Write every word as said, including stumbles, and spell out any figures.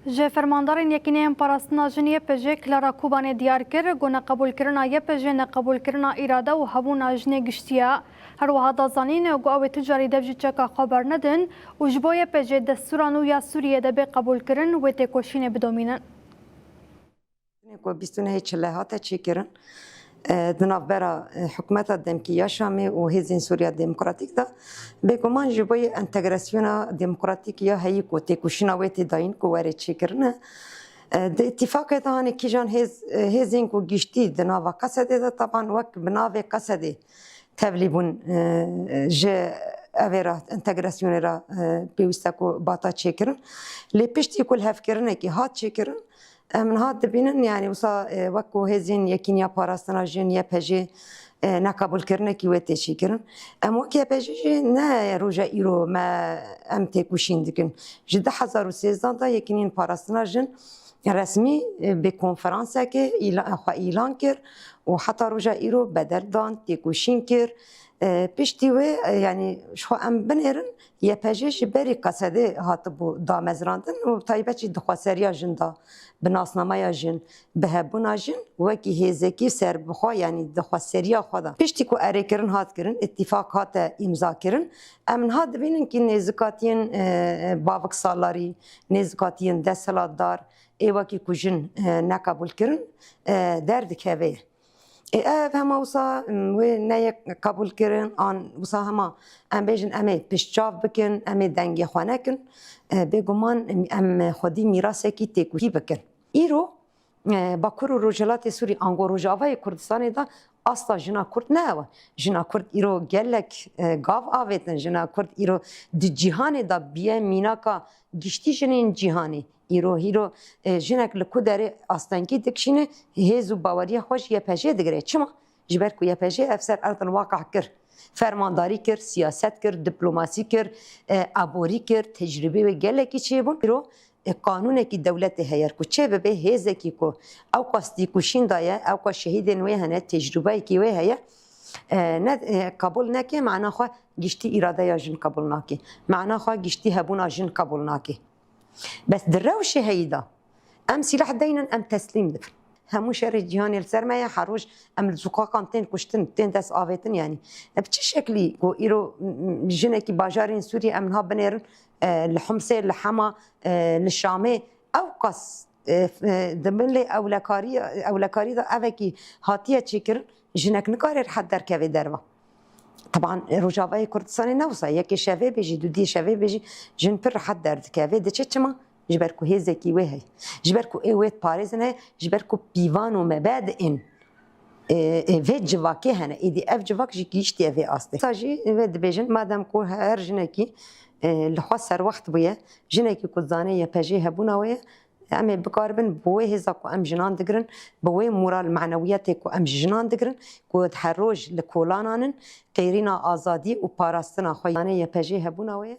Ji fermandarên Yekîneyên Parastina Jin Y P J Clara Kubanê diyar kir ku neqebûlkirina Y P J neqebûlkirina îrade û hebûna jinê giştî ye. Her wiha da zanîn ku ew ê tu carî dev ji çeka xwe bernedin û ji bo Y P J destûra nû ya Sûriyê de bê qebûlkirin, wê têkoşînê bidomînin. Ku bîst û nehê çile hate çêkirin, e, di navbera, e, hikûmeta demkî ya Şamê û Hêzên Sûriya Demokratîk de, bêguman ji bo yê entegrasyona demokratîk ya heyî ku têkoşîna wê tê dayîn ku were çêkirine. E, di îtîfaqê de hanê kîjan hêz, e, hêzên ku giştî di nava Qesedê de, teban wek bi navê Qesedê tevlî bûn, e, ji evê re, entegrasyonê re, e, pêwîst e ku bata çêkirin. Lê piştî ku lihevkirinekî hat çêkirin, em niha dibînin, yanî wisa, e, wek ku hêzên Yekîniya Parastina Jin, Y P J, e, neqebûlkirinekî wê tê çêkirin. Em wek Y P J jî ne roja îro me em têkoşîn dikin. Ji du hezar û sêzdan de Yekîneyên Parastina Jin resmî, e, bi konferansekê îla-, xwe îlan kir û heta roja îro bedel dan, têkoşîn kir. E, piştî wê, e, yanî ji xwe em binêrin, Y P J ji berî Qesedê hatibû damezrandin û bi taybet jî di xweseriya jin de, bi nasnameya jin, bi hebûna jin wekî hêzekî serbixwe, yanî di xweseriya xwe de. Piştî ku erêkirin hat kirin, îtîfaq hate îmzakirin, em niha dibînin kî nêzikatiyên, e, bavik salarî, nêzikatiyên desthilatdar, ê wekî ku jin, e, neqebûl kirin, e, derdikeve. Ê ev hema wisa, m, wê neyê qebûl kirin, an wisa hema em bêjin em ê piştçav bikin, em ê dengê xwe nekin. E, bêguman em, em xwedî mîrasekî têkoşî bikin. Îro, e, Bakur û Rojhilatê Sûrî, ango Rojavayê Kurdistanê de asta jina Kurd ne ew e. Jina Kurd îro gelek, e, gav avêtin. Jina Kurd îro di cîhanê de biye mînaka giştî jinên cîhanê. Îro hîro, e, jinek li ku derê astengî dikişîne, hêz û baweriya xwe ji Y P J digire. Çima? Ji ber ku Y P J ev ser erdil waqih kir. Fermandarî kir, siyaset kir, diplomasî kir, e, aborî kir, tecrûbê wê gelekî çêbûn. Îro, e, qanûnekî dewletê heye ku çê bibe hêzekî ku ewqas têkoşîn daye, ewqas şehîdên wê hene, tecrûbeyekî wê heye, e, ne, e, qebûl neke, mana xwe giştî îradeya jin qebûl nake. Mana xwe giştî hebûna jin qebûl nake. Bes di rewşê heyî de em sîleh deynin, em teslîm dibin. Hemû şerê cîhanê li ser me ye, her roj em li zûqakan tên kuştin, tên dest avêtin, yanî. E, bi çi şeklî ku îro, m, m, jinekî bajarên Sûriyê em niha binêrin, e, li Humsê, li Hema, e, li Şamê, ewqas, e, f-, e, di milê ewlekarî, ewlekarî de evekî hatiye çêkirin, jinek nikare rehet derkeve derve. Teban Rojavayê Kurdistanê ne wisa, yekê şevê bêjî, dudiyê şevê bêjî, jin pir rehet derdikeve, diçe çima? Ji ber ku hêzekî wê heye. Ji ber ku ê wê diparêzin heye, ji ber ku pîvan û mebedên, e, e, vê civakê hene. Êdî ev civak jî gihîştiye vê astê. Sa jî vê dibêjin, madem ku her jinekî, e, li xwe serwext bûye, jinekî ku dizane Y P J hebûna wê ye, em ê bikaribin bi wê hêza ku em jinan digirin, bi wê moral manewiyetê ku em ji jinan digirin, ku her roj li kolanan in, qêrîna azadî û parastina xwe yanê Y P J hebûna wê ye.